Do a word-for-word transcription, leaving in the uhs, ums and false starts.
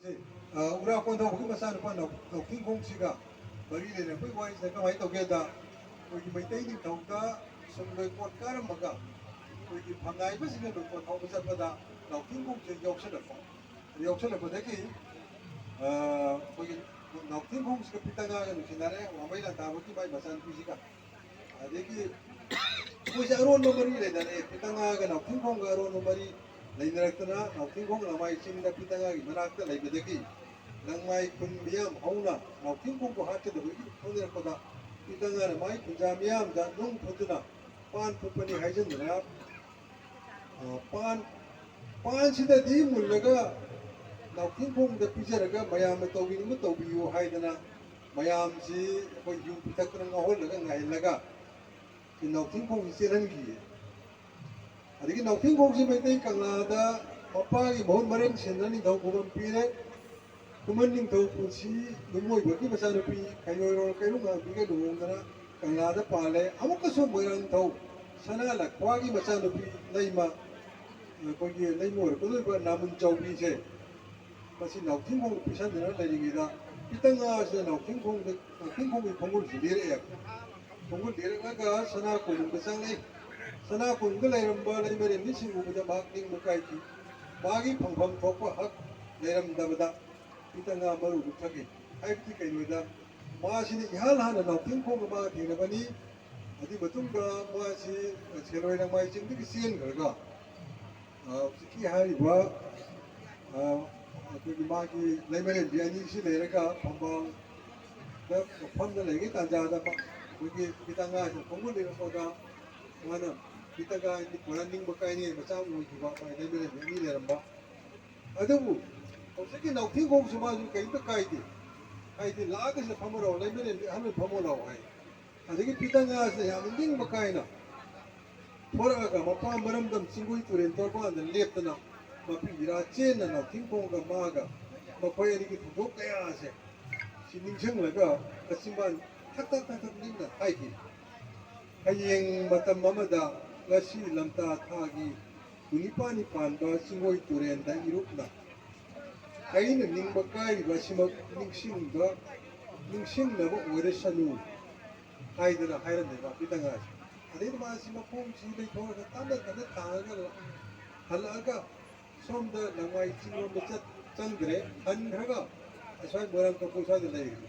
ꯁꯤ, ꯑ, ꯎꯔꯥ ꯀꯣꯟꯊꯧꯕꯒꯤ ꯃꯆꯥꯅꯨꯄꯥ ꯅꯥꯎ-, ꯅꯥꯎꯊꯤꯡꯈꯣꯡꯁꯤꯒ ꯃꯔꯤ ꯂꯩꯅꯕꯒꯤ ꯋꯥꯔꯤꯁꯤꯅ ꯀꯃꯥꯏꯅ ꯇꯧꯒꯦꯗ, ꯑꯩꯈꯣꯏꯒꯤ ꯃꯩꯇꯩ ꯅꯤꯡꯊꯧꯗ ꯁꯨꯝ ꯂꯣꯏꯀꯣꯠ ꯀꯥꯔꯝꯃꯒ ꯑꯩꯈꯣꯏꯒꯤ ꯐꯝꯅꯥꯏꯕꯁꯤꯡꯅ ꯂꯣꯏꯀꯣꯠ ꯊꯧꯕ ꯆꯠꯄꯗ ꯅꯥꯎꯊꯤꯡꯈꯣꯡꯁꯦ ꯌꯥꯎꯁꯜꯂꯛꯄ꯫ ꯌꯥꯎꯁꯜꯂꯛꯄꯗꯒꯤ, ꯑ, ꯑꯩꯈꯣꯏꯒꯤ ꯅꯥꯎꯊꯤꯡꯈꯣꯡꯁꯤꯒ ꯄꯤꯇꯉꯥꯒ ꯅꯨꯡꯁꯤꯅꯔꯦ, ꯋꯥꯡꯃꯩ ꯂꯥꯟꯇꯥꯕꯒꯤ ꯃꯥꯏ ꯃꯆꯥꯅꯨꯄꯤꯁꯤꯒ꯫ ꯑꯗꯒꯤ ꯃꯣꯏꯁꯦ ꯑꯔꯣꯟꯕ ꯃꯔꯤ ꯂꯩꯅꯔꯦ꯫ ꯄꯤꯇꯉꯥꯒ ꯅꯥꯎꯊꯤꯡꯈꯣꯡꯒ ꯑꯔꯣꯟꯕ ꯃꯔꯤ ꯂꯩꯅꯔꯛꯇꯅ ꯅꯥꯎꯊꯤꯡꯈꯣꯡ ꯂꯃꯥꯏ ꯆꯤꯡꯗ ꯄꯤꯇꯉꯥꯒꯤ ꯃꯅꯥꯛꯇ ꯂꯩꯕꯗꯒꯤ ꯂꯪꯃꯥꯏ ꯈꯨꯟ ꯃꯤꯌꯥꯝ ꯍꯧꯅ ꯅꯥꯎꯊꯤꯡꯈꯣꯡꯕꯨ ꯍꯥꯠꯀꯗꯕꯒꯤ ꯍꯣꯠꯅꯔꯛꯄꯗ ꯄꯤꯇꯉꯥꯅ ꯃꯥꯏ ꯈꯨꯟꯖꯥ ꯃꯤꯌꯥꯝꯗ ꯅꯨꯡ ꯐꯨꯗꯨꯅ ꯄꯥꯟ ꯐꯨꯞꯄꯅꯤ ꯍꯥꯏꯖꯤꯟꯗꯅ, ꯑ, ꯄꯥꯟ, ꯄꯥꯟꯁꯤꯗꯗꯤ ꯃꯨꯜꯂꯒ ꯅꯥꯎꯊꯤꯡꯈꯣꯡꯗ ꯄꯤꯖꯔꯒ ꯃꯌꯥꯝꯅ ꯇꯧꯕꯤꯅꯤꯡꯕ ꯇꯧꯕꯤꯌꯨ ꯍꯥꯏꯗꯅ ꯃꯌꯥꯝꯁꯤ ꯑꯩꯈꯣꯏ ꯌꯨ ꯄꯤꯊꯛꯇꯅ ꯉꯥꯎꯍꯜꯂꯒ ꯉꯥꯏꯍꯜꯂꯒ ꯅꯥꯎꯊꯤꯡꯈꯣꯡꯁꯤ ꯆꯦꯜꯍꯟꯈꯤꯌꯦ꯫ ꯑꯗꯒꯤ ꯅꯥꯎꯊꯤꯡꯈꯣꯡꯁꯤ ꯃꯩꯇꯩ ꯀꯪꯂꯥꯗ ꯃꯄꯥꯒꯤ ꯃꯍꯨꯠ ꯃꯔꯦꯝ ꯁꯦꯟꯅ ꯅꯤꯡꯊꯧ ꯈꯨꯕꯝ ꯄꯤꯔꯦ꯫ ꯈꯨꯃꯟ ꯅꯤꯡꯊꯧ ꯄꯨꯟꯁꯤ ꯅꯨꯡꯃꯣꯏꯕꯒꯤ ꯃꯆꯥꯅꯨꯄꯤ ꯈꯩꯔꯣꯏꯔꯣꯜ ꯀꯩꯔꯨꯝꯉꯥꯟꯕꯤꯒ ꯂꯨꯍꯣꯡꯗꯅ ꯀꯪꯂꯥꯗ ꯄꯥꯜꯂꯦ꯫ ꯑꯃꯨꯛꯀꯁꯨ ꯃꯣꯏꯔꯥꯡꯊꯧ ꯁꯅꯥ ꯂꯛꯄꯥꯒꯤ ꯃꯆꯥꯅꯨꯄꯤ ꯂꯩꯃ, ꯑꯩꯈꯣꯏꯒꯤ ꯂꯩꯃ ꯑꯣꯏꯔꯛꯀꯗꯧꯔꯤꯕ ꯅꯥꯃꯨꯟ ꯆꯥꯎꯕꯤꯁꯦ, ꯃꯁꯤ ꯅꯥꯎꯊꯤꯡꯈꯣꯡꯗ ꯄꯤꯁꯟꯗꯅ ꯂꯩꯔꯤꯉꯩꯗ ꯄꯤꯇꯪ ꯉꯥꯁꯤꯅ ꯅꯥꯎꯊꯤꯡꯈꯣꯡꯗ, ꯅꯥꯎꯊꯤꯡꯈꯣꯡꯒꯤ ꯈꯣꯡꯒꯨꯜꯁꯤ ꯂꯤꯔꯛꯑꯦ꯫ ꯈꯣꯡꯒꯨꯜ ꯂꯤꯔꯛꯂꯒ ꯁꯅꯥ ꯀꯣꯅꯨꯡꯗ ꯆꯪꯂꯛꯏ꯫ ꯁꯅꯥ ꯀꯣꯅꯨꯡꯗ ꯂꯩꯔꯝꯕ ꯂꯩꯃꯔꯦꯟꯕꯤꯁꯤꯡ ꯎꯕꯗ ꯃꯍꯥꯛ ꯅꯤꯡꯕ ꯀꯥꯏꯈꯤ꯫ ꯃꯥꯒꯤ ꯐꯪꯐꯝ ꯊꯣꯛꯄ ꯍꯛ ꯂꯩꯔꯝꯗꯕꯗ ꯄꯤꯇꯪ ꯉꯥ ꯃꯔꯨꯗꯨ ꯊꯛꯏ꯫ ꯍꯥꯏꯕꯗꯤ ꯀꯩꯅꯣꯗ, ꯃꯥꯁꯤꯅ ꯏꯍꯥꯟ ꯍꯥꯟꯅ ꯅꯥꯎꯊꯤꯡꯈꯣꯡꯒ ꯃꯥꯒ ꯊꯦꯡꯅꯕꯅꯤ꯫ ꯑꯗꯨꯒꯤ ꯃꯇꯨꯡꯗ ꯃꯥꯁꯤ ꯁꯦꯂꯣꯏ ꯂꯪꯃꯥꯏ ꯆꯤꯡꯗꯒꯤ ꯆꯦꯟꯈ꯭ꯔꯒ, ꯑ, ꯍꯧꯖꯤꯛꯀꯤ ꯍꯥꯏꯔꯤꯕ, ꯑ, ꯑꯩꯈꯣꯏꯒꯤ ꯃꯥꯒꯤ ꯂꯩꯃꯔꯦꯟꯕꯤ ꯑꯅꯤꯁꯤ ꯂꯩꯔꯒ ꯐꯝꯕꯥꯜꯗ ꯐꯝꯗ ꯂꯩꯔꯤꯉꯩ ꯇꯥꯟꯖꯥꯗ ꯃꯥ-, ꯑꯩꯈꯣꯏꯒꯤ ꯄꯤꯇꯪ ꯉꯥꯁꯤꯅ ꯈꯣꯡꯒꯨꯜ ꯂꯤꯔꯛꯄꯗ ꯃꯥꯅ ꯄꯤꯇꯪ ꯉꯥ ꯄꯨꯔꯥ ꯅꯤꯡꯕ ꯀꯥꯏꯅꯤꯡꯉꯥꯏ ꯃꯆꯥ ꯑꯃ ꯑꯣꯏꯈꯤꯕ ꯃꯥꯒꯤ ꯂꯩꯃꯔꯦꯟꯕꯤ ꯑꯅꯤ ꯂꯩꯔꯝꯕ꯫ ꯑꯗꯨꯕꯨ ꯍꯧꯖꯤꯛꯀꯤ ꯅꯥꯎꯊꯤꯡꯈꯣꯡꯁꯨ ꯃꯥꯁꯨ ꯀꯔꯤꯝꯇ ꯀꯥꯏꯗꯦ꯫ ꯍꯥꯏꯗꯤ ꯂꯥꯛꯑꯒꯁꯤꯗ ꯐꯝꯃꯔꯣ, ꯂꯩꯃꯔꯦꯟꯕꯤ ꯑꯍꯜ ꯑꯣꯏ ꯐꯝꯃꯔꯣ ꯍꯥꯏ꯫ ꯑꯗꯒꯤ ꯄꯤꯇꯪ ꯉꯥꯁꯤꯅ ꯌꯥꯝꯅ ꯅꯤꯡꯕ ꯀꯥꯏꯅ ꯊꯣꯔꯛꯑꯒ ꯃꯄꯥ ꯃꯔꯝꯗꯝ ꯆꯤꯡꯒꯨꯏ ꯇꯨꯔꯦꯜ ꯇꯣꯔꯕꯥꯟꯗ ꯂꯦꯞꯇꯅ ꯃꯄꯤ ꯏꯔꯥ ꯆꯦꯟꯅ ꯅꯥꯎꯊꯤꯡꯈꯣꯡꯒ ꯃꯥꯒ ꯃꯈꯣꯏ ꯑꯅꯤꯒꯤ ꯊꯧꯗꯣꯛ ꯀꯌꯥꯁꯦ ꯁꯤ ꯅꯤꯡꯁꯤꯡꯂꯒ ꯃꯆꯤꯟꯕꯥꯜ ꯊꯛ ꯊꯛ ꯊꯛ ꯊꯛ ꯅꯤꯛꯅ ꯍꯥꯏꯈꯤ꯫ ꯍꯌꯦꯡ ꯃꯇꯝ ꯑꯃꯗ ꯉꯁꯤ ꯂꯝꯇꯥ ꯊꯥꯒꯤ ꯀꯨꯟꯅꯤꯄꯥꯟꯅꯤ ꯄꯥꯟꯕ ꯆꯤꯡꯒꯣꯏ ꯇꯨꯔꯦꯟꯗ ꯏꯔꯨꯞꯅ ꯑꯩꯅ ꯅꯤꯡꯕ ꯀꯥꯏꯔꯤꯕ ꯑꯁꯤꯃꯛ ꯅꯤꯡꯁꯤꯡꯕ, ꯅꯤꯡꯁꯤꯡꯅꯕ ꯑꯣꯏꯔꯁꯅꯨ ꯍꯥꯏꯗꯅ ꯍꯥꯏꯔꯝꯃꯦꯕ ꯑꯄꯤꯇꯉꯥꯁꯦ꯫ ꯑꯗꯩꯗ ꯃꯥꯁꯤ ꯃꯈꯣꯡꯁꯤ ꯂꯩꯊꯣꯛꯑꯒ ꯇꯞꯅ ꯇꯞꯅ ꯊꯥꯡꯉꯒ ꯍꯜꯂꯛꯑꯒ ꯁꯣꯝꯗ ꯂꯪꯃꯥꯏ ꯆꯤꯡꯂꯣꯝꯗ ꯆꯠ-, ꯆꯪꯈ꯭ꯔꯦ꯫ ꯍꯟꯈ꯭ꯔꯒ ꯑꯁ꯭ꯋꯥꯏ ꯃꯣꯏꯔꯥꯡ ꯀꯝꯄꯨ ꯁ꯭ꯋꯥꯏꯗ ꯂꯩꯈ꯭ꯔꯦ꯫